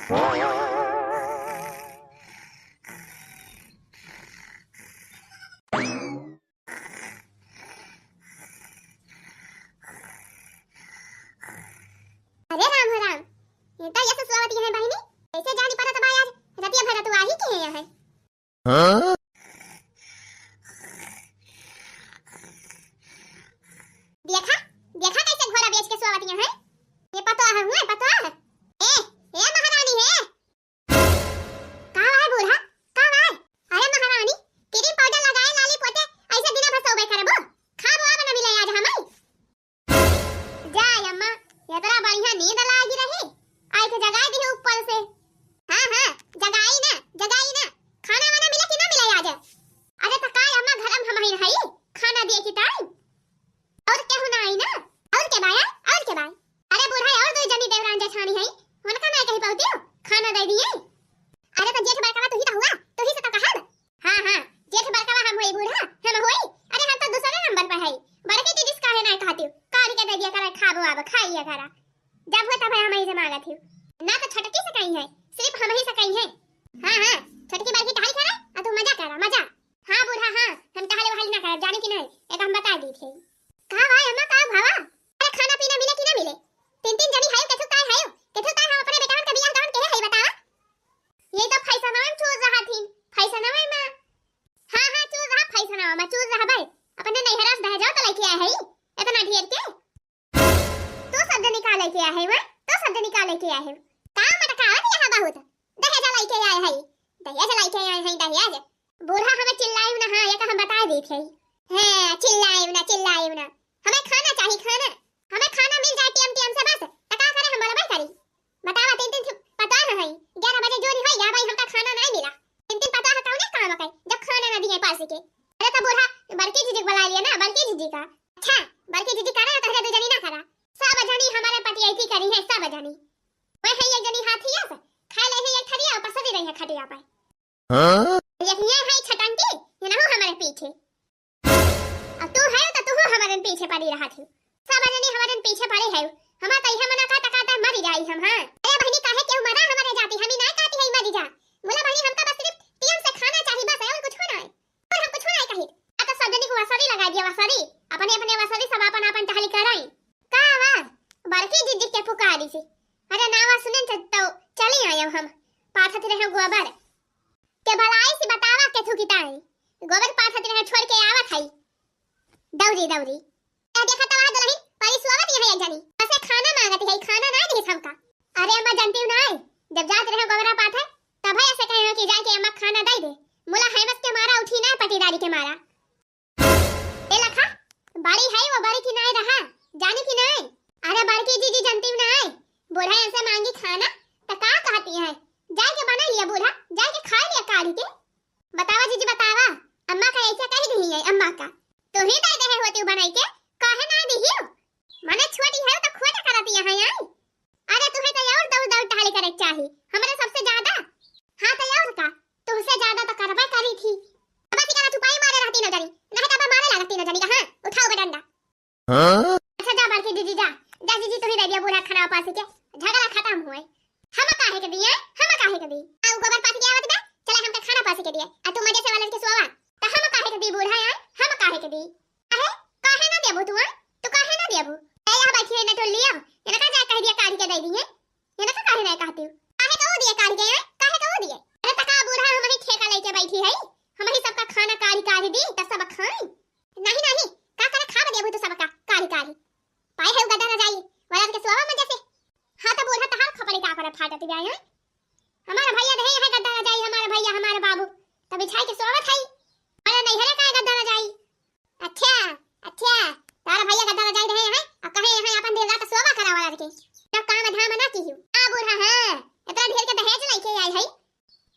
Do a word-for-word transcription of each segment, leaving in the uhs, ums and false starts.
अरे राम हो राम, ये तो ये ससुरावती है बहिनी, कैसे जानी पड़त बा आज, रतिया भर रतुआ ही के है। हाँ? देखा, देखा कैसे घोड़ा बेच के सोवतिया है। ये पतोह है, हुए पतोह। ए, ए महारानी है। का है बूढ़ा? का है? अरे महारानी, क्रीम पाउडर लगाए, लाली पोते, ऐसे दिना भर सोबे करबो? खाबो अब न मिले आज हमें। जा अम्मा, इतना बढ़िया नींद लागी रही, आई के जगाई दी ऊपर से। हाँ, हाँ, जगाई ना, जगाई ना। खाना वाना मिला कि ना मिला आज? अरे त का अम्मा, घर में हम ही रही, खाना दिए की टाइम। और केहू ना आई ना? और के बाय? और के बाय? अरे बूढ़ा, और दो जनी देवरान जेठानी है, उनका ना कही पाउती हो, खाना दे दिए। अरे त जेठ बड़कवा तू ही तो हुआ, तू ही से तो कहब। हाँ, हाँ, जेठ बड़कवा हम होई बूढ़ा, हम होई। अरे हम तो दूसरे नंबर पे है। बड़की दीदी से काहे ना कहती हो? काढ़ के दे दिया करा, खाबो अब, खाइए करा। जब हो तब हम ही से मांगत ही। ना तो छोटकी से कहीं है, सिर्फ हम ही से कहीं है। हाँ, हाँ, छोटकी बड़की टहल करा, आ तू मजा करा, मजा। हाँ बूढ़ा, हाँ, हम टहल वहल ना करब, जाने की नहीं, एक हम बता दी थे। का भाई अम्मा, का भावा? अरे खाना पीना मिले कि ना मिले? तीन तीन जनी है, केथु ताय है, केथु ताय हम अपने बेटवन के बियाह दान के है बतावा? ये तो फैसनवा में चूज रहा थी, फैसनवा में। हाँ, हाँ, चूज रहा फैसनवा में, चूज रहा भाई। अपने नैहरा से दहेजवा तो लेके आए है, इतना ढेर के। तू सब जनी का लेके आए है, वह? तू सब जनी का लेके आए है? का मटकावत यहाँ बहुत? दहेज लेके आए है, दहेज लेके आए है, दहेज। बूढ़ा हमें चिल्लायु ना, हाँ, ये तो हम बता देत है। हाँ, चिल्लायु ना, चिल्लायु ना। हमें खाना चाहिए, खाना। हमें खाना मिल जाए टेम टेम से बस, त का करे हम बोलबे करी। बतावा, तीन तीन ठे पतोह है, ग्यारह बजे जोरी होई गा भाई, हमका खाना नहीं मिला। तीन तीन पतोह है, कौने काम के, जब खाना ना दिए पास के। अरे तो बूढ़ा, बड़की जीजी के बुला लिया ना, बड़की जीजी का। अच्छा, बड़की जीजी का ना, तहरे दू जनी ना करा। सब जनी हमारे पटियाई करी है, सब जनी। वह है एक जनी हाथी है, खा ले है एक थरिया, और पसरी रही है खटिया पे। हाँ? ये हियाँ है छटंकी, ये ना हो हमारे पीछे। अब तू है तो तू हमारे पीछे पड़ी रहा थी। सब जनी हमारे पीछे पड़े है। हमार तो इहे मना का तकाते मरी जाई हम, हाँ। अरे बहिनी, काहे केहू मरा हमारे जाती, हम ही ना कहती है मरी जा। बोला बहिनी, हमका बस सिर्फ टीएम से खाना चाहिए बस, और कुछ ना है। और हम कुछ ना कही। आ तो सब जनी को वसरी लगा दिया, वसरी। अपने अपने वसरी सब अपन अपन टहली कराई। का आवाज? बड़की जीजी के पुकारी से। अरे नावा सुने तो चली आयो हम। पाथत रहे गोबर। के भलाई से बतावा केथू की ताई। गोबर पाथत रहे छोड़ के आवत है। दौरी, दौरी। ए, देखा तवा दुलहिन, परी सोवत यहाँ एक जनी। बसे खाना मांगत है, खाना ना दिहिस हमका। अरे अम्मा, जानती हूँ ना, जब जात रहे गोबरा पाथे, तब ऐसे कहे कि जाके अम्मा खाना दे दे। मुला हैमस के मारा उठी ना, पटीदारी के मारा। ए लखा, बड़ी है वो, बड़ी की नाय रहा, जानी की नाय? अरे बड़की जीजी, जानती हूँ ना, बूढ़ा ऐसे मांगी खाना, तो का कहती है? जाके बना लिया बूढ़ा, जाके खा लिया काढ़ी के। बतावा जीजी, बतावा, अम्मा का ऐसे कह दी है, अम्मा का। तू ही दे दे होती बनाई के, काहे ना दी हो? मने छोटी है तो खोटा करती है, आई। अरे तुहे तो और दौड़ दौड़ टहले करे के चाही, हमरे सबसे ज्यादा। हाँ तो और का, तुमसे ज्यादा तो करबे करी थी। अब बस इकरा चुपाई मारे रहती न जानी, नहीं तो अब मारे लागती न जानी का। हाँ, उठाओ बे डंडा। हाँ? अच्छा जा बड़की जीजी जा, जा जीजी तू ही दे दिया बूढ़ा खाना पास के, झगड़ा खत्म हुए। हम काहे के दिए, हम काहे के दी? आ उ गोबर पास के आवत बा, चला हमका खाना पास के दिए, आ तू मजे से वालन के सोवा, तो हम काहे के दी बूढ़ा यार, हम काहे के दी? अरे, काहे ना देबू तू, आ? तू काहे ना देबू? ए, यहाँ बैठी है ना टोलिया, इनका जाए कह दिया काढ़ी के दे दिए। इनका काहे ना कहती हूँ? काहे का वो दिए काढ़ी के, आ? काहे का वो दिए? अरे, तका बूढ़ा हम ही ठेका लेके बैठी है, हम ही सबका खाना काढ़ी काढ़ी दी, त सब खाई। नहीं, नहीं, का करे खाब देबू तू सबका काढ़ी काढ़ी? पाए है गद्दा रजाई, वाला के सोवा मजे से। हाँ, तो बूढ़ा तहार खपड़ी का करे फाटत जाए, हैं? हमारा भैया रहे हैं गद्दा रजाई, हमारा भैया, हमारे बाबू, तब बिछाई के सोवत है। अरे नहीं हरे का गद्दा रजाई। अच्छा, अच्छा, तारा भैया गद्दा रजाई रहे हैं, आ कहे हैं अपन दिन रात सोवा करा वाला के। जब काम धाम ना की हूँ। आ बूढ़ा, हाँ, इतना ढेर के दहेज लेके आई है,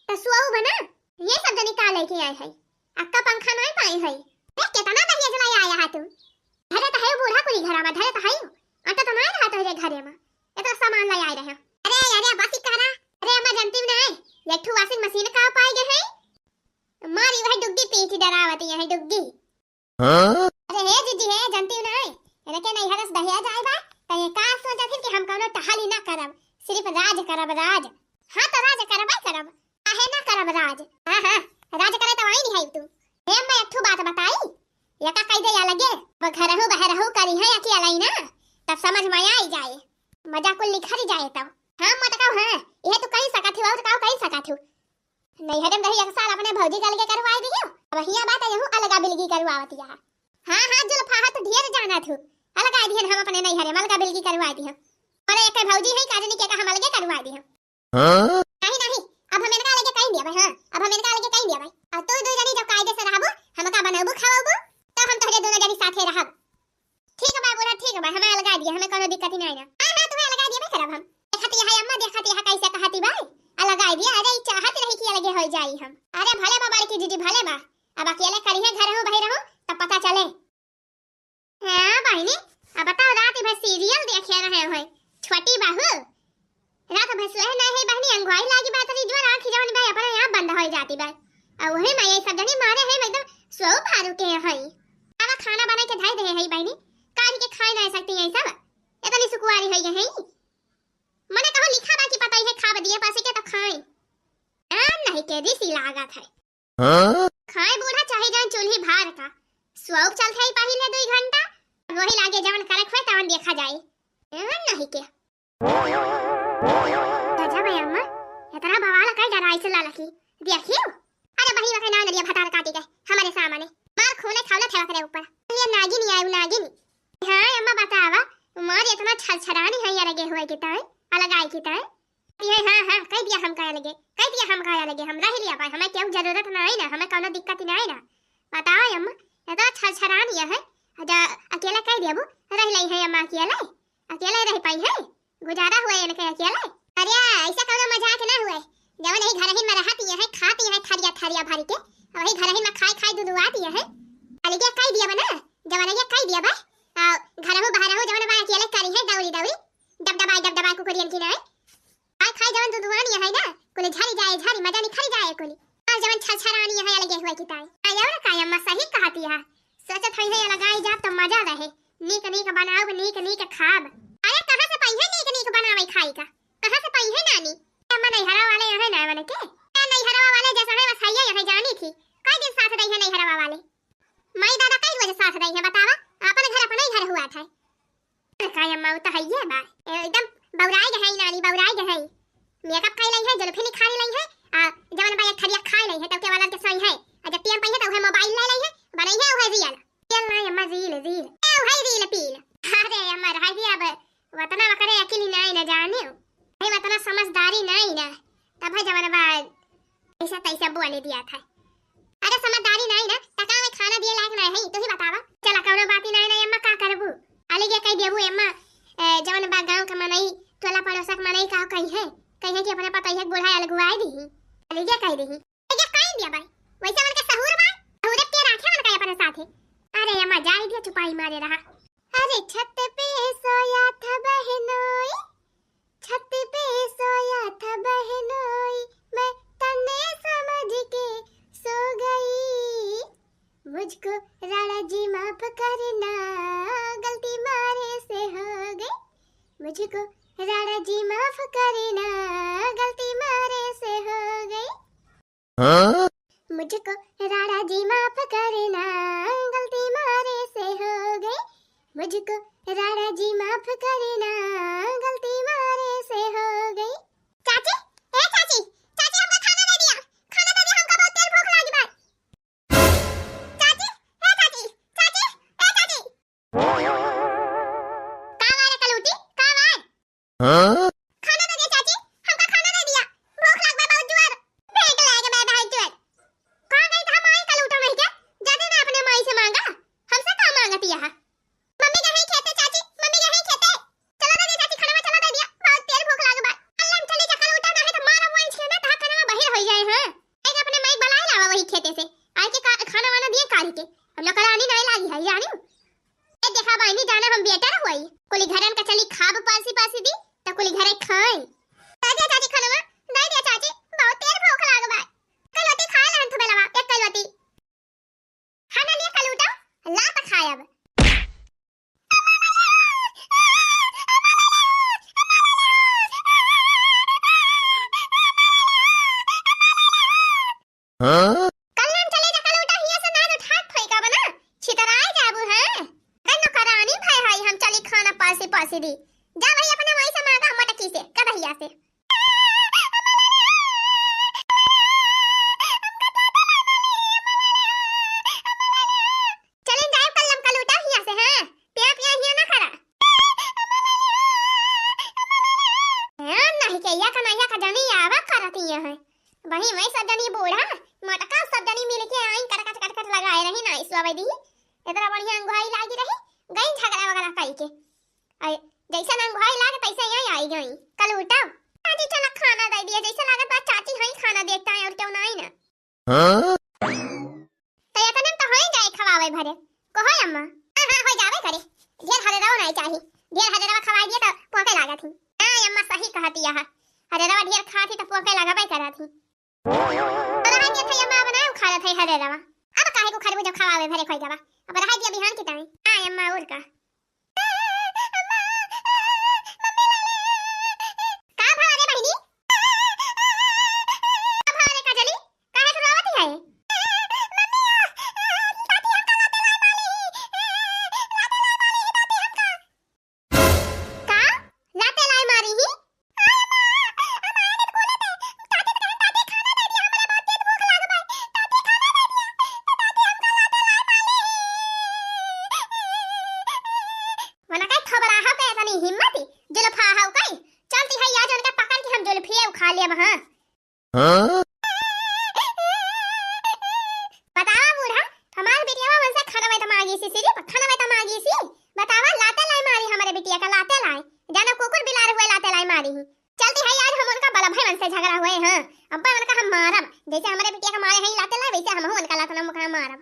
तो सोऊ बना, ये सब जनी का लेके आए है? अक्का पंखा नहीं पाए है। देख कितना दहेज लाई आया है तू। धरे तो है बूढ़ा कुली घरा में, धरे तो है। अंत तो नहीं रहा तोहरे घरे में। इतना सामान लाई आए रहे। अरे, अरे, बासी कहना। अरे, अम्मा जानती हूँ ना है, ये ठू washing machine का पाए गए है? मारी वह डुग्गी पीठ डरावती है, डुग्गी। हाँ? अरे हे जीजी हे, जानती हूँ ना, इनके नैहर से दहेज आए बा, तो ये का सोचत हिन कि हम कौनो टहली ना करब, सिर्फ राज करब, राज। हाँ, तो राज करबै करब, काहे ना करब राज? हाँ, हाँ, राज करे तो आई नहीं है तू। हे अम्मा, एक ठो बात बताई, एका कह दे अलगे, वो घरहू बहरहू करी है अकेलाई ना, तब समझ में आई जाए, मजा कुल निखर जाए तब। हाँ मोटका, हाँ, यह तू कही सकत हो और का कही सकत हो। नैहरे में रही एक साल अपने भौजी के अलगे करवाई दियो, अब हियाँ बात यहू अलगा बिलगी करवावत यहाँ। हाँ, हाँ, जुल्फा, हाँ, तू ढेर जाना थू। अलगा दिहन हम अपने नैहरे में, अलगा बिलगी करवाई दिहन। अरे एक भौजी है, काजनी के का हम अलगे करवाई दिहन। हाँ? नहीं, नहीं, अब हम इनका अलगे कहीं दिया भाई, हाँ, अब हम इनका अलगे कहीं दिया भाई। और तू दो जनी जब कायदे से रहबो, हमका बनबू, खवाबू, तो हम तोहरे दोनों जनी साथे रहब। ठीक बा बूढ़ा, ठीक बा, हमें अलगा दिया, हमें कोनो दिक्कत ही नहीं ना। हाँ, हाँ, तुम्हें अलगा दिया, करब हम। देखत यहाँ अम्मा, देखत यहाँ कैसे कहती बा, अलगा दिया। अरे, ई चाहत रही कि अलगे हो जाई हम। अरे, भले बा बड़की जीजी, भले बा, अब अकेले करी है, घर रहूँ, बही रहूँ, तब पता चले। हाँ बहिनी, अब बताओ, रात भर सीरियल देखे रहे हो, छोटी बहू, रात भर सोए नहीं है बहिनी, अंगवाई लागी बात रही, जो आँख जवन बा, अपने आप बंद हो जाती बा। और वही में ये सब जनी मारे है, एकदम सो भारू के है। अब खाना बना के धर दे है बहिनी, काढ़ के खाए नहीं सकती है सब, इतनी सुकुवारी हो गई है। मने कहो लिखा बा कि पता ही है, खाब दिए पासे के तो खाए। आ, नहीं के रिसी लागत है। हाँ? खाए बूढ़ा चाहे जान चूल्ही भार का, सौक चलत है पहिले दुई घंटा, अब वही लागे जवन करक होए तवन देखा जाए। आ, नहीं के। गजब है अम्मा, इतना बवाल का डराई से लालकी। देखियो, अरे बहिन वखे ना नरिया भतार काटी गए हमारे सामने। मार खूने छावला थे ओकरे ऊपर। ये नागिन आए, नागिन। हाँ अम्मा बतावा, मार इतना छरछरानी है यार, गे हुए की ताई, अलग आई की ताई। ये हाँ, हाँ, कह दिया हम काया लगे, कह दिया हम काया लगे, हम रह लिया भाई, हमें क्यों जरूरत ना है ना, हमें कौनो दिक्कत ना है ना। बताओ अम्मा, इतना छरछरानी है, जा अकेला कह दिया वो, रह लई है अम्मा अकेले, अकेले रह पाई है, गुजारा हुआ इनके अकेले। अरे ऐसा कौनो मजाक ना हुए, जवन यही घरहिन में रहत ये है, खात ये है थरिया थरिया भर के, वही घरहिन में खाए खाए दुदुआत ये है। अलगे कह दिया बा ना, जवन अलगे कह दिया बा, आ, घरहू बहरहू जवन बा अकेले करी है दौरी दौरी, डब डबाए डब डबाए कुकुरियन की नाई। खाए खाए जवन दुदुआन ये है ना, कुल झरी जाए झरी, मजा निखरी जाए कुल। और जवन छरछरानी ये है अलगे हुए की ताई। आ, और का अम्मा सही कहती है, सोचत है, है अलगाई जाब तो मजा रहे। नीक नीक बनाउब, नीक नीक खाब। अरे कहाँ से पइहे नीक नीक बनावे खाई का? कहाँ से पइहे नानी? अम्मा नैहरा वाले यहाँ ना बने के? ए, नैहरा वाले जैसा है बस है यहाँ जानी थी। कई दिन साथ रही है नैहरा वाले? माई दादा कई वजह साथ रही है बतावा? अपन घर अपने ही घर हुआ था। अरे का अम्मा, उ तो है ये बा। ए, एकदम बौराई गए है नानी, बौराई गए है। मेकअप खाई लई है, जुल्फी निखारी लई है, आ जवन बा एक थरिया खाई लई है, तब के वाला के सही है। आ जब टीएम पइहे तो उहे मोबाइल ले लई है, बनई है उहे रील। रील ना अम्मा, रील, रील। ए, उहे रील पील। अरे अम्मा, रह दिया अब, वतना वकरे अकिल ही नाई ना जाने। भाई वतना समझदारी नाई ना। तब है जवन बा, ऐसा तैसा बोले दिया था। अरे समझदारी नाई ना, तका में खाना दिए लायक नाई है, तू ही बतावा। चला कौनो बात ही नाई ना, अम्मा का करबू? अलगे कह देबू अम्मा, ए, जवन बा गाँव के मनई, टोला पड़ोसा के मनई का कही है, कही है कि अपने पता है बूढ़ा अलगुआई दी, अलगे कह दी। ये कहीं दिया भाई, वैसे उनके सहूर बा, सहूर के राखे उनका अपने साथे। अरे अम्मा जाए दिया, चुपाई मारे रहा। अरे छत पे सोया था बहनोई, छत पे सोया था बहनोई, मैं तन्ने समझ के सो गई। मुझको राणा जी माफ करना, गलती मारे से हो गई। मुझको राणा जी माफ करना, गलती मारे से हो गई। हाँ? मुझको राणा जी माफ करना, गलती मारे से हो गई। मुझको राणा जी माफ करना, गलती मारे से हो गई। चाची, ए चाची, चाची हमका खाना दे दिया, खाना दे दिया, हमका बहुत तेज भूख लागी बा। चाची, ए चाची, चाची, ए चाची। का बा रे कलूटी, का बा? हाँ? खाना दे दिया चाची, हमका खाना दे दिया। भूख लाग बा बहुत जोर। भूख लाग बा बहुत जोर। कहाँ गई था माई कलूटा नहीं के? जाते ना अपने माई से मांगा। हमसे का मांगती है? मम्मी गई खेते चाची, मम्मी गई खेते। चला दे दिया चाची, खाना चला दे दिया। बहुत तेज भूख लाग बा। अल्लाह चली जा कलूटा नहीं तो मारा मोइन छेना तहा खाना बाहर हो जाए, हाँ। एक अपने माई बुलाए लावा वही खेते से। आई के का-, खाना वाना दिए काढ़ी के। हम नौकरानी नहीं लागी है, जानी? ए देखा बहिनी, जाना हम बेटर होई, कुली घरन का चली खाब पासी पासी दी, त कुली घरे खाई। दे दिया चाची खनवा, दे दिया चाची, बहुत तेज भूख लाग बा। कलवती खाए लहन थुबे लवा, एक कलवती। खाना लिए कलूटा, ला त खायब। हाँ? कल हम चले जा, कल उठा हिया से ना तो ठाक ठोई का बना, छितराए जाबू है। कल नौकरानी भय है, हम चली खाना पासी पासी दी। जा भाई अपने माई से मांगा मटकी से, कदहिया से। चले जाए कल हम कल उठा हिया से, हाँ? पिया पिया हिया ना करा। हाँ, नहीं के या कन्हैया का जनी आवा करत हिया है। वही वही सब जनी बूढ़ा, मोटका सब जनी मिल के आई कटकट कटकट लगाए रही ना, ईसवा वैदी। इतना बढ़िया अंगुहाई लागी रही, गई झगड़ा वगड़ा कई के। अरे, जैसे ना अंगुहाई लागे तैसे यहीं आई गई। कल उठा। चाची चला खाना दे दिया, जैसे लागत बा चाची हई खाना देखता है और क्यों ना आई ना। हाँ? तो इतने में तो होई जाए खवावे भरे। कहो अम्मा। हाँ, हाँ, होई जावे करे। ढेर हरे रवा नहीं चाही। ढेर हरे रवा खवाई दिए तो पोके लागत ही। हाँ, अम्मा सही कहती है। हरे रवा ढेर खाती तो पोके लगावे करत ही। तो रहा दिया था अम्मा, अब ना उखाड़त है हरे रवा। अब काहे को खरबूजा खवावे भरे खोई जावा। अब रहा दिया बिहान की टाइम। हाँ, अम्मा और का। का भवा रे बहिनी? का भवा रे काजली? काहे तू रोवत है? का? लाते लाए मारी ही? वना का थोबड़ा हा पे इतनी हिम्मत ही, जुल्फा हा कई, चलती है आज उनका पकड़ के हम जुल्फिए उखा लेब, हाँ। हाँ? बतावा बूढ़ा, हमार बिटिया मन से खाना में तो मांगी सी, सिर्फ खाना में तो मांगी सी। बतावा, लाते लाई मारी हमारे बिटिया का, लाते लाई। जानो कुकुर बिलार हुए लाते लाई मारी ही। चलती है आज हम उनका बड़ा भाई मन से झगड़ा हुए, हाँ। अब्बा उनका हम मारब, जैसे हमारे बिटिया का मारे हैं लाते लाई, वैसे हम उनका लाते ना मुका मारब।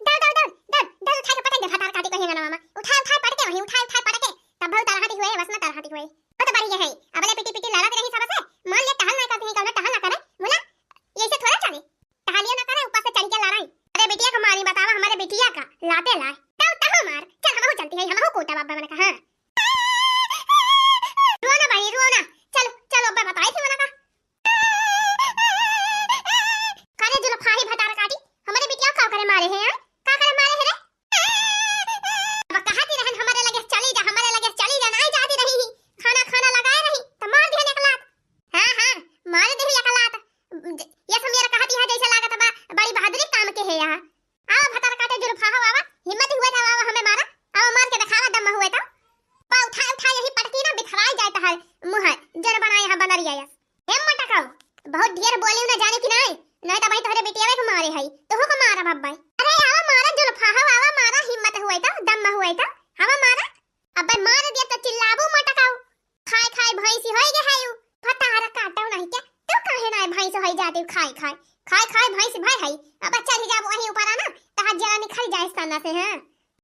दौड़, दौड़, दौड़, दौड़, दौड़, उठा के पटक दे, भतार काटी को हेंगा ना मामा। उठा, उठा, पटके वहीं, उठा, उठा, पटके। तब बहुत तरह होती हुए, बस ना तरह होती हुए। बहुत बढ़िया है। अबले पिटी पिटी लड़त रही सबसे। मान ले टहल ना करती, कौनो टहल ना करे। बोला, ये से थोड़ा चले। टहलियो ना करे, ऊपर से चढ़ के लड़ाई। अरे बिटिया को मारी बतावा, हमारे बिटिया का। लाते लाए। दौड़, तहु मार। चल, हमहू चलती है, हमहू कोटा बाबा मन का, हाँ। रो ना भाई, रो ना। चलो, चलो, अब्बा बताई थी उनका। करे जुल्फाही भतार काटी, हमरे बिटिया का करे मारे है, हाँ? का करे मारे है रे? अब कहती रहन हमरे लगे चली जा, हमरे लगे चली जा, नाई जाती रही ही। खाना, खाना लगाए रही, तो मार दिहन एक लात। हाँ, हाँ, मार दिहन एक लात। ये सब मेरा कहती है जैसे लागत बा, बड़ी बहादुरी काम के है यहाँ। आवा भतार काटे जुल्फा हो, आवा, हिम्मत हुए तो आवा, हमें मारा, आवा मार के दिखावा दम हुए तो। पा उठा, उठा यही पटकी ना बिथराई जाए तहार मुँह, जर बनाए यहाँ बनरिया यस। ए मटकाऊ, बहुत ढेर बोली ना जाने की नाई, नहीं तो भाई तोहरे बिटिया को मारे हई, तोहू को मारा बब्बा। अरे आवा मारा जुल्फा हो, आवा मारा हिम्मत हुए तो, दम हुए तो, आवा मारा। अब्बे मार दिया तो चिल्लाबू मटकाऊ। खाए खाए भैंसी होई गे है यू। भतार काटो नहीं क्या? तू काहे ना भैंस होई जाती खाए खाए? खाए खाए भैंस भय है। अब चढ़ जाबू वहीं ऊपर आना, तहार जरा निकल जाए सना से, हाँ।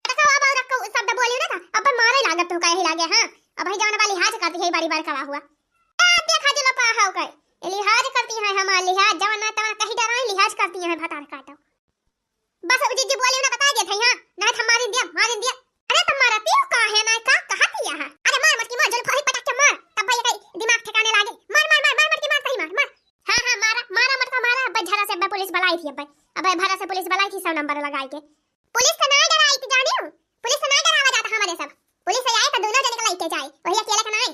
देखो अब और को शब्द बोली ना था, अब मारे लागत तो कहे लागे, हाँ। अब भाई जवन बा लिहाज करती है बड़ी बार कवा हुआ। आ, देखा जुल्फा हो गए। ये लिहाज करती है हमार लिहाज, जवन ना तवन कहीं डराए लिहाज करती है भतार काटो। बस उ जीजी बोली ना बता देत है, हाँ, ना तो मारिन दिया, मारिन दिया। अरे तो मारती हो काहे ना, का कहत ही यहाँ? अरे मार मटकी मार, जुल्फा ही पटक के मार, तब भाई कहीं दिमाग ठिकाने लागे। मार, मार, मार, मार मटकी मार, सही मार, मार। हाँ, हाँ, मारा, मारा मटका मारा, अब झरा से अब पुलिस बुलाई थी, अब, अब भरा से पुलिस बुलाई थी, सौ नंबर लगाई के। पुलिस से ना डराई थी जाने हो, पुलिस से ना डरावा जाता हमारे सब। पुलिस से आए तो दोनों जने के लेके जाए, वही अकेले का ना आए।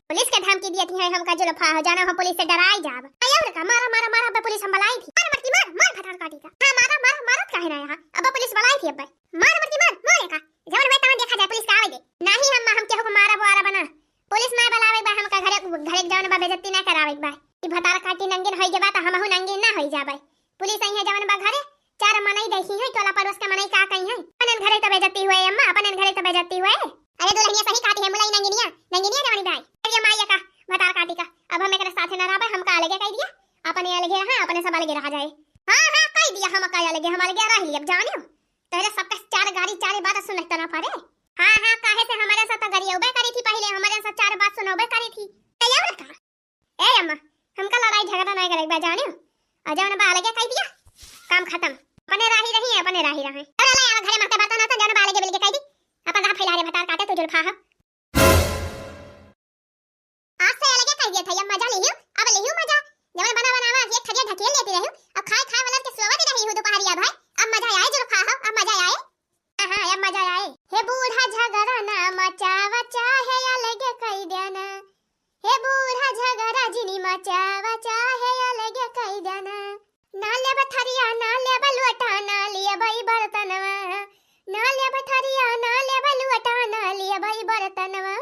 पुलिस के धमकी दिए थी है हमका जुल्फा हो, जाना हो पुलिस से डराई जाब। अरे और का, मारा, मारा, मारा, अब पुलिस हम बुलाई थी। मार मटकी मार, मार भतार काटी का। हाँ, मारा, मारा, मारत काहे ना यहाँ? अब पुलिस बुलाई थी अब। मार मटकी मार, मारे का। जवन हुए तवन देखा जाए, पुलिस का आवे दे। नाही हम, हम केहू को मारा बुआरा बना। पुलिस ना बुलावे बा हमका घरे, घरे जवन बा बेइज्जती ना करावे बा। ई भतार काटी नंगिन होई के बा त हमहू नंगिन ना होई जाबे। पुलिस आई है जवन बा घरे, चार मनई देखी है, टोला पड़ोस के मनई का कही है। अपने घरे तो बेइज्जती हुए अम्मा, अपने घरे तो बेइज्जती हुए। अरे दुल्हनिया सही कहती है, मुलाई नंगिनिया, नंगिनिया जवानी बाई। अरे माई का, भतार काटी का, अब हम एकरे साथे ना रहबे, हमका अलगे कह दिया, अपने अलगे रहा, अपने सब अलगे रहा जाए। हाँ, हाँ, कह दिया हमका अलगे, हम अलगे रह ली, अब जानियो। तोहरे सबके चार गारी, चार बात सुने तो ना पड़े। हाँ, हाँ, काहे से हमारे साथ गरियौबे करी थी पहले, हमारे साथ चार बात सुनौबे करी थी। तो ये का? ए अम्मा, हमका लड़ाई झगड़ा नहीं करे बा, जानियो। और जौन बा अलगे कह दिया, काम खत्म। अपने राही रही है, अपने राही रहे। अरे ले आवा घरे माते बर्तन आता, जौन बा अलगे बिलगे कह दी। अपन रहा फैला रे भतार काटे तू जुल्फा हो। आज से अलगे कह दिया था, ये मजा ले लियो, अब ले लियो मजा। जवन बना बनावा ये थरिया ढकेल लेती रही, अब खाए खाए वाला के थरिया ना लेबा लोटा, ना लेबा ई बर्तनवा, ना लेबा थरिया, ना लेबा लोटा, ना लेबा ई बर्तनवा,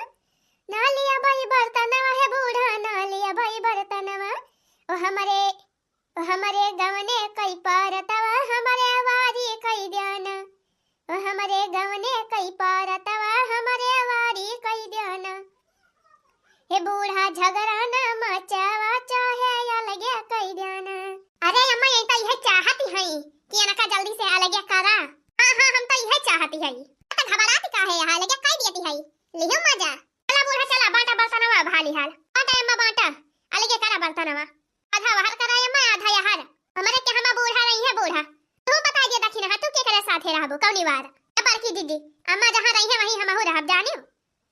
ना लेबा ई बर्तनवा हे बूढ़ा, ना लेबा ई बर्तनवा। ओ हमरे, ओ हमरे गवने कई परतवा, हमरे वारी कई द्याना। ओ हमरे गवने कई परतवा, हमरे वारी कई द्याना। हे बूढ़ा झगड़ा ना मचावा, चाहे अलगे कई द्याना। अरे अम्मा, यही तो इहे चाहती हई कि इनका जल्दी से अलगे करा। हाँ, हाँ, हम तो इहे चाहती हई। तो घबराती काहे हया, अलगे कई देती हई। लिहो मजा। चला बूढ़ा, चला, बांटा बर्तनवा अब हाली हाल। बांटा अम्मा, बांटा। अलगे करा बर्तनवा। आधा वहर करा अम्मा, आधा यहर। हमरे के हमा बूढ़ा रही है बूढ़ा। तू बताई दे दखिनहा, तू केकरे साथे रहबू, कौनी वार? ए बड़की दीदी, अम्मा जहाँ रही है वहीं हमहू रहब, जानियो।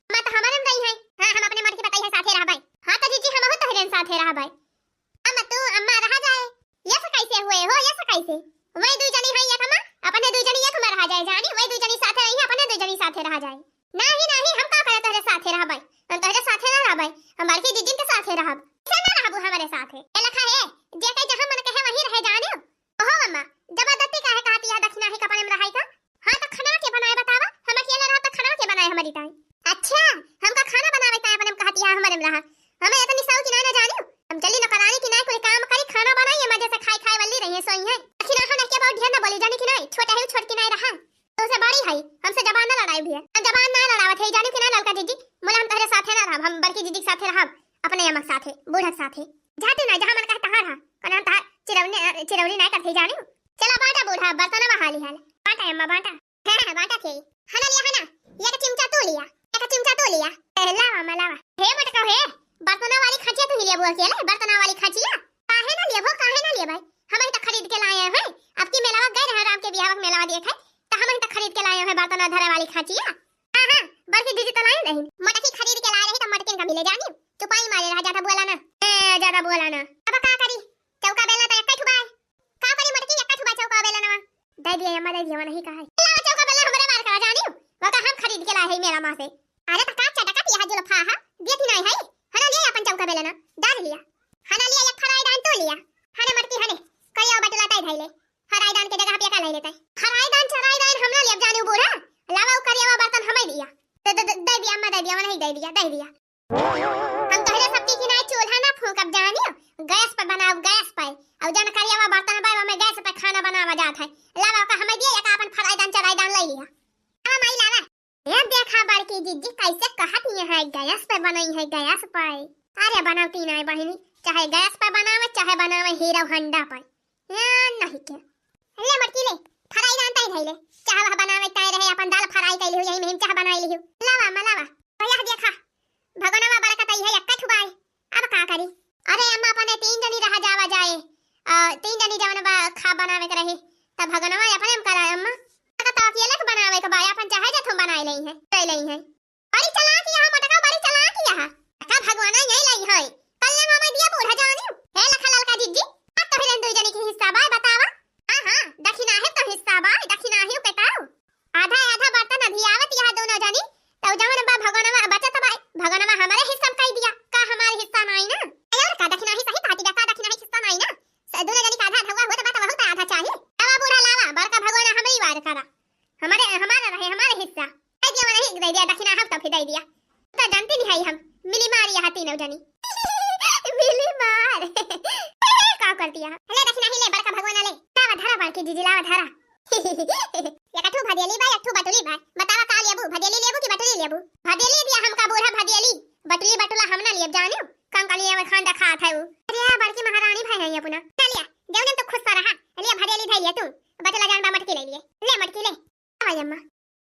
अम्मा तो हमरे में रही है। हाँ, हम अपने मर्जी बताई है साथे रहबै। हाँ तो जीजी, हमहू तोहरे साथे रहबै। अम्मा तू, अम्मा रहा जाए। ये से कैसे हुए हो, ये से कैसे? वही दुई जनी है एक हमा, अपने दुई जनी एक में रहा जाए, जानी, वही दुई जनी साथे रही है, अपने दुई जनी साथे रहा जाए। नाही, नाही, हम का करे तोहरे साथे रहबै? हम तोहरे साथे ना रहबै। हम बड़की जीजिन के साथे रहब। से ना रहबू हमरे साथे। ए लखा है, जेके जहाँ मन कहे वहीं रहे, जानियो। ओहो अम्मा, जबरदस्ती काहे कहती है दखिनहा के अपने में रहाई का? हाँ, तो खाना के बनाए बतावा, हम अकेले रहब तो खाना के बनाए हमारी ताई? अच्छा, हमका खाना बनावे ताई अपने में कहती है हमारे में रहा। हमें इतनी सौ की ना, ना जानियो। हम चली नौकरानी की ना, कोई काम करी, खाना बनाई, मजे से खाई खाई वाली रही है, सोई है। दखिनहा ना के बहुत ढेर ना बोली, जानी कि नहीं, छोटा है, छोट की नहीं रहा। तो से बड़ी है, हमसे जबान ना लड़ाई भी है। हम जबान ना लड़ावत है, जानियो कि ना ललका जीजी, बोला हम तोहरे साथे ना रहब, हम बड़की जीजी के साथे रहब, अपने अम्मा के साथे, बूढ़ा के साथे। जाते ना, जहाँ मन कहे तहाँ रहा, कौन हम तहार चिरौनी, अ, चिरौनी ना करते, जानियो। चला बांटा बूढ़ा, बर्तनवा हाली हाल। बांटा अम्मा, बांटा। हाँ, हाँ, बांटा थे। हना लिया, हना। एक चिमचा तू लिया, एक चिमचा तू लिया। ए, लावा, अम्मा, लावा। हे मटका हे, बर्तना वाली खांचिया तू ही लेबू अकेले, बर्तना वाली खांचिया? काहे ना लेबो, काहे ना लेबै? हम ही तो खरीद के लाए हैं। अब की मेलावा गए रहे, राम के बियाह के मेलावा देखे, तो हम ही तो खरीद के लाए हैं बर्तना धरे वाली खांचिया। हाँ, हाँ, बड़की दीदी तो लाई नहीं। मटकी खरीद के लाए रही तो मटकिन का मिले जानी, चुपाई मारे रहा, ज्यादा बोला ना। ए, ज्यादा बोला ना। अब का करी? चौका बेला तो एक ठुबाई। का करी मटकी, एक ठुबाई चौका बेला ना। दे दिया अम्मा, दे दिया, वो नहीं कहा है। लावा चौका बेला हमरे मार करा जानी, वो का हम खरीद के लाए हैं मेला माँ से। अरे तो का चटका पिया है जुल्फा हा, दिया थी नहीं है। हना लिया अपन चौका बेला ना, डाल लिया। हना लिया एक फराई दान तू लिया। हने मटकी हने, करिया बटुला ताई धैले। हराई दान के जगह पे का ले लेते? हराई दान, चराई दान हम ना लेब जानी बूढ़ा। लावा उ करियावा बर्तन हमें दिया। दे, दे, दे, दे दिया, अम्मा दे दिया, वो नहीं दे दिया, दे दिया। हम तोहरे सबकी की नाई चूल्हा ना फूंकब जानियो, गैस पे बनाओ, गैस पे। और जन करियावा बर्तन बाय, हमें गैस पे खाना बनावा जात है। लावा का हमें दिया, एक अपन फराई दान, चराई दान ले लिया। लावा माई लावा। ये देखा बड़की जीजी कैसे कहत ये है, गैस पे बनाई है, गैस पे। अरे बनौती नहीं बहिनी, चाहे गैस पे बनावे, चाहे बनावे हीरो होंडा पे। या नहीं के। ले मटकी ले, फराई दान ताई धैले। चाह वह बनावे ताई रहे, अपन दाल फराई कैली हो, यही में चाह बनाई लियो। लावा, अम्मा लावा। भैया देखा, भगोनवा बड़का ताई है, एक्का ठुबाई। अब का करी? अरे अम्मा, अपने तीन जनी रहा जावा जाए। आ, तीन जनी जवन बा खा बनावे के रही। तब भगोनवा अपने हम करा अम्मा। का तो अकेले के बनावे के बा, अपन चाहे जथो बनाई लई है, ले लई है। बड़ी चालाक यहाँ मोटका, बड़ी चालाक यहाँ। का भगवाना यही लाई है। कल ने मामा दिया बूढ़ा जानी। हे लखा ललका जिज्जी, अब तो हिरन दो जनी के हिस्सा बाय बतावा। हाँ, हाँ, दखिना है तो हिस्सा बाय, दखिना है पेताऊ। आधा आधा बर्तन अभी आवत यहाँ दोनों जनी। तो जवन बा भगवानवा बचत बाय, भगवानवा हमारे हिस्सा में कही दिया। का हमारे हिस्सा नहीं ना? अरे और का दखिना ही सही कहती बा, का दखिना ही हिस्सा नहीं ना? स-, दोनों जनी का आधा आधा हुआ होत बा तो बहुत आधा चाहिए। लावा बूढ़ा लावा, बड़का भगवाना हमरी वार करा। हमारे, हमारा रहे, हमारे हिस्सा। दे दिया, नहीं दे दिया, दखिना हम तो फिर दे दिया। तो जानती नहीं है हम, मिली मार यहाँ तीनों जनी। मिली मार। का करती है? ले दखिना ही ले, बड़का भगवाना ले। लावा धरा बड़की जीजी, लावा धरा। एक ठू भदेली बा, एक ठू बटुली बा। बतावा का लेबू, भदेली लेबू कि बटुली लेबू? भदेली दिया हमका बूढ़ा, भदेली। बटुली बटुला हम ना लेब जानियो। कंकाली अमर खान दिखात है उ। अरे यार, बड़की महारानी भाई है अपना। चलिया, देवनन तो खुश सा रहा। लिया भदेली धै लिया तू। बटुला जान बा मटकी ले लिए। ले मटकी ले। भाई अम्मा।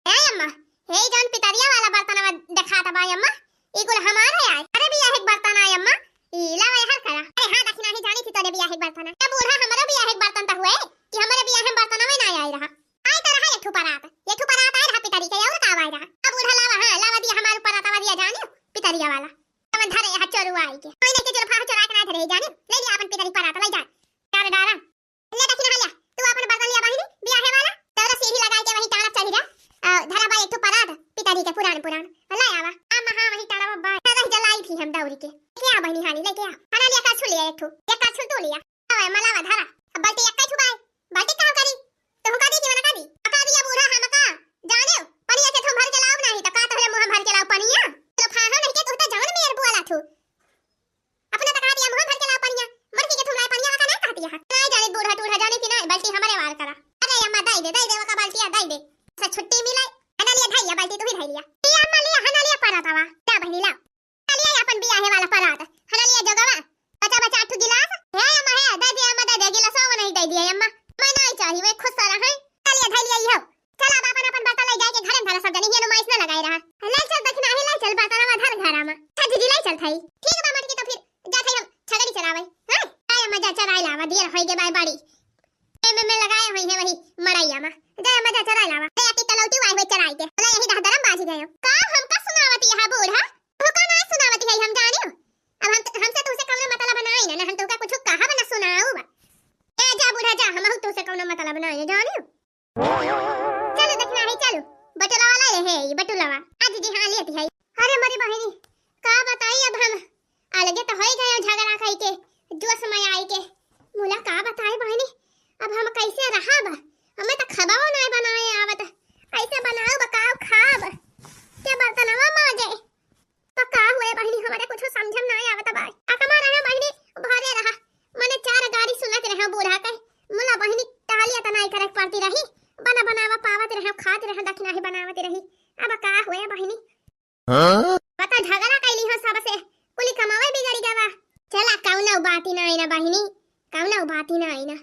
ए अम्मा, हे जौन पितरिया वाला बर्तनवा देखात बा अम्मा, ई कुल हमार है आय। अरे बियाहे के बर्तन आय अम्मा, ई लावा हर करा। अरे हाँ, दखिना ही जानी थी तोरे बियाहे के बर्तन है। ए बूढ़ा, हमरो बियाहे के बर्तन त हुए, कि हमरे बियाहे में बर्तनवे ना आय रहा। आय त रहा एक ठू परात, एक ठू परात आय रहा पितरी के, और का आय रहा? अब बूढ़ा लावा, हाँ, लावा दिया हमार परातवा दिया जानी, पितरिया वाला। तमन धरे यहाँ चोरुआ आई के। कोई नहीं के जुल्फा चोरा के ना धरे जानी, ले लिया अपन पितरी परात, ले जा। डारा, डारा। ले दखिना हलिया, तू अपन बर्तन लिया बहिनी, बियाहे वाला, तोरा सीढ़ी लगाई के वहीं टांगत चढ़ी जा। आ, धरा बा एक ठू परात, पिताजी के पुरान पुरान। ले आवा, आ महा वहीं टांगवा बा, रह जलाई थी हम दौरी के। लेके आ बहिनी हाली, लेके आ। हना लिया का छुलिया एक ठू, एक का छुल तू लिया। आवा, मलावा धरा। अब बाल्टी एक्कै ठु बाय, बाल्टी का करी? तोहू का दी कि मना का दी? का दिया बूढ़ा हमका? जाने, पनिया से तुम भर के लाओ नहीं, तो का तोहरे मुँह भर के लाओ पनिया? तो फाहा नहीं के तू तो जान मेर बोला थू। अपना तका दिया मुँह भर के लाओ पनिया, मुर्गी के तुम लाए पनिया का ना कहती है। नहीं जाने बूढ़ा टूढ़ा जाने कि नहीं, बाल्टी हमरे वार करा। अरे अम्मा, दई दे, दई दे, वका बाल्टिया दई दे। से छुट्टी मिले, हना लिया धई लिया, बाल्टी तू ही धई लिया। लिया अम्मा, लिया, हना लिया परा तवा। ला बहिनी, ला। लिया अपन बियाहे वाला परात। हना लिया जोगवा। बचा बचा आठ ठु गिलास। हे अम्मा हे, दे दे अम्मा, दे दे, गिलासवा नहीं दे दिया अम्मा। मैं नहीं चाही, मैं खुश सारा है। चलिए, धई लिया इहो। चल अब अपन अपन बर्तन ले जाके घरे में धरा सब जनी, ये नुमाइश ना लगाए रहा। ले चल दखिना ही, ले चल बर्तनवा धर घरा में। अच्छा जीजी, ले चल थाई। ठीक बा मटकी, तो फिर जा थाई हम छगड़ी चरावे। हाँ? आय अम्मा, जा चराए लावा, दियर होई गे बाय बाड़ी। ए में, में लगाए होई है वही मड़ैया में। जा अम्मा, जा चराए लावा। ले आके कलौटी वाई हुए चराई के। ले यही दह दरम बाजी गयो। का हमका सुनावती है बूढ़ा? तोहका ना सुनावत है, हम जानियो। अब हम, हमसे तुमसे कौनो मतलब बनाई ना, ना हम तोहका कुछ कहब ना सुनाउब। ए जा बूढ़ा जा, हमहू तुमसे कौनो मतलब ना है, जानियो। चलो दखिना ही, चलो। बटुलवा ला रहे, ई बटुलवा। आ दीदी, हाँ, लेती है। अरे मरी बहिनी, का बताई अब हम, अलगे तो होई गए झगड़ा कई के, जोश में आई के। मुला का बताई बहिनी, अब हम कैसे रहब? हमें तो खबाओ ना बनाए आवत, ऐसे बनाओ बकाओ खाब, क्या बर्तनवा माजे? तो का हुए बहिनी, हमारे कुछ समझ में ना आवत बा। अकमा रहे बहिनी, भरे रहा। मने चार गारी सुनत रहे बूढ़ा के। मुला बहिनी, टहलिया त नाई करे पड़ती रही। बना बनावा पावत रहे, खात रहे, दखिना ही बनावत रही। अब का हुए बहिनी? हाँ? बता, झगड़ा कैली हो सबसे, कुली कमावे बिगड़ी गवा। चला, कौनो बाती ना आई ना बहिनी, कौनो बाती ना आई ना।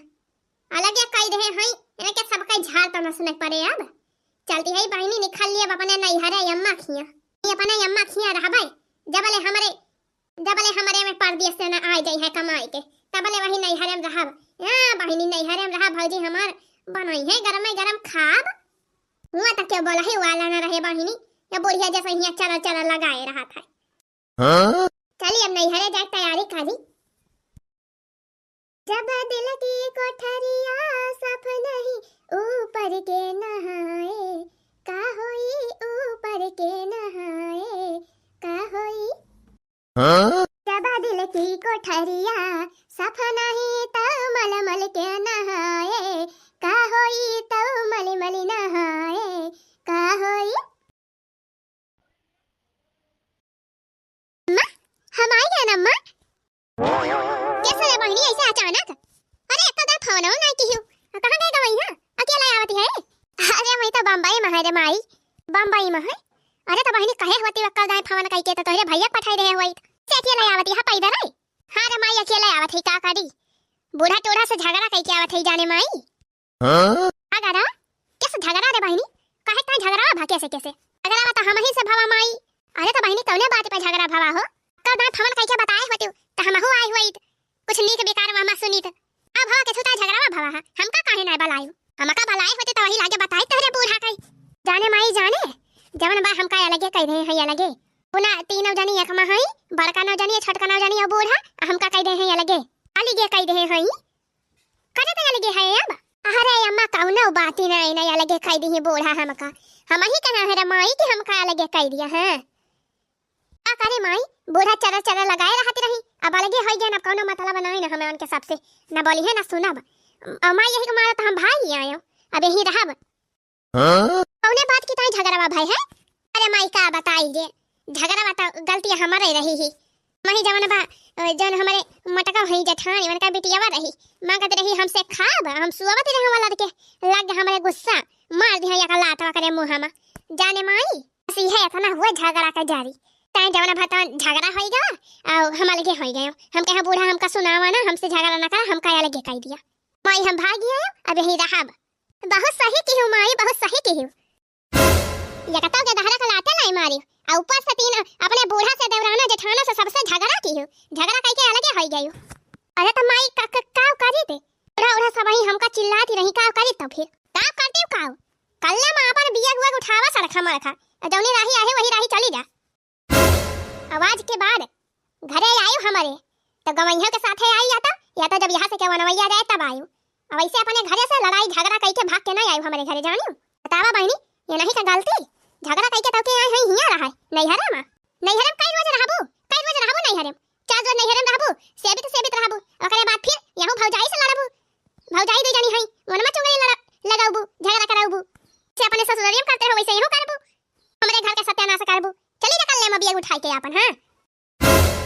अलगे कई देहे हई, इनके सबके झाड़ तमाश न पड़े अब। चलती है बहिनी, निकल लिए अब अपने नैहरे अम्मा खिया। ये अपने अम्मा खिया रहबे, जबले हमरे, जबले हमरे में परदेस से न आ जाई है कमाई के, तबले वही नैहरे में रहब। हाँ बहिनी, नैहरे में रहब, भौजी हमार बनाई है गरमे गरम खाब। हुआ तो क्यों बोला है वाला न रहे बहिनी, ये बुढ़िया जैसे हियाँ चला चला लगाए रहा था। हाँ? चली अब नैहरे जाए तैयारी करी। जब दिल की कोठरिया साफ नहीं ऊपर के नहाए, का होई ऊपर के नहाए, का होई? हाँ? जब दिल की कोठरिया साफ नहीं त मलमल के नहाए, का होई त मलमल नहाए, का होई? अम्मा, हम आई गए ना अम्मा। कैसे रे बहिनी ऐसे अचानक? अरे एक तो फोन हो नहीं किहू। कहाँ गए गवई है? अकेले आवती है? अरे मैं तो बम्बई में है रे माई, बम्बई में है। अरे तो बहिनी कहे होती वक्कल दाई फोन कई के तो तोहरे भैया पठाई रहे होई। से अकेले आवती है पैदल है? हाँ रे माई अकेले आवत है का करी? बूढ़ा टूढ़ा से झगड़ा कई के आवत है जाने माई। हाँ? का करा? कैसे झगड़ा रे बहिनी? काहे का झगड़ा भा कैसे कैसे? झगड़ा तो हम ही से भवा माई। अरे तो बहिनी कौने बात पे झगड़ा भवा हो? कल दाई फोन कई के बताए होती तो हम हो आई हुई कुछ नीक बेकार वामा सुनीत। अब भवा के छुता झगड़ा भवा है। हमका काहे ना बलायू? हमका बलाए होती तो वही लागे बताई तोहरे बूढ़ा कई। जाने माई जाने, जवन बा हमका अलगे कह रहे हैं अलगे। पुना तीनों जनी एक मा हई, बड़का नौ जनी, छोटका नौ जनी और बूढ़ा, हमका कह रहे हैं अलगे। अलगे कह रहे हैं। करे तो अलगे है अब। अरे अम्मा, कौनो बाती ना, ना अलगे कह दी बूढ़ा हमका। हम ही कहना है रे माई कि हमका अलगे कह दिया है। का करे माई, बूढ़ा चरर चरर लगाए रहती रही, अब अलगे हो गया ना, कौनो मतलब ना है ना हमें उनके सबसे, ना बोली है ना सुनब। अ, माई यही के मारे तो हम भाई ही आयो, अब यही रहब। हाँ? कौने बात की ताई झगड़वा भाई है? अरे माई का बताई रे, झगड़वा तो गलती हमारे रही ही। वही जवन बा, अ, जवन हमारे मटका हई जेठानी, उनका बिटियावा रही, मांगत रही हमसे खाब, हम सुअवत रहे वाला के, लग गया हमारे गुस्सा, मार दिया एक लात ओकरे मुंह में। जाने माई, बस इहे इतना हुआ झगड़ा का जारी। ताई जवन बा तवन झगड़ा होई गवा, और हम अलगे होई गयो। हम कहे बूढ़ा हमका सुनावा ना, हमसे झगड़ा ना करा, हमका अलगे कह दिया। माई हम भाग गया, अब यही रहब। बहुत सही की हूँ माई, बहुत सही की हूँ। ये कतौ के दहरा का लाते लाई मारी, आ ऊपर से तीन अपने बूढ़ा से, देवराना, जेठाना से, सबसे झगड़ा की हूँ। झगड़ा कई के अलगे होई गई। अरे तो माई का, का, का करी थे? बूढ़ा, बूढ़ा सब ही हमका चिल्लाती रही, का करी तो फिर? का करती हूँ का? कल्ला माँ अपन बिया हुआ उठावा सड़खा मड़खा, जौनी राही आहे वही राही चली जा। आवाज के बाद घरे आयु हमारे, तो गवैया के साथे आई या तो, या तो जब यहाँ से के वनवैया जाए तब आयु। अब ऐसे अपने घरे से लड़ाई झगड़ा कई के भाग के ना आयु हमारे घरे, जानियो। बतावा बहिनी, ये नहीं का गलती, झगड़ा कई के तो के आई है हिया रहा है, नैहरे में। नैहरे में कई रोज रहबू, कई रोज रहबू नैहरे में? चार रोज नैहरे में रहबू, सेबित सेबित रहबू, ओकरे बाद फिर यहू भौजाई से लड़बू। ससुररियम करते हो वैसे यहू करबू, हमरे घर के सत्यानाश करबू। चली जा कर ले मबिया उठाई के आपन, हाँ।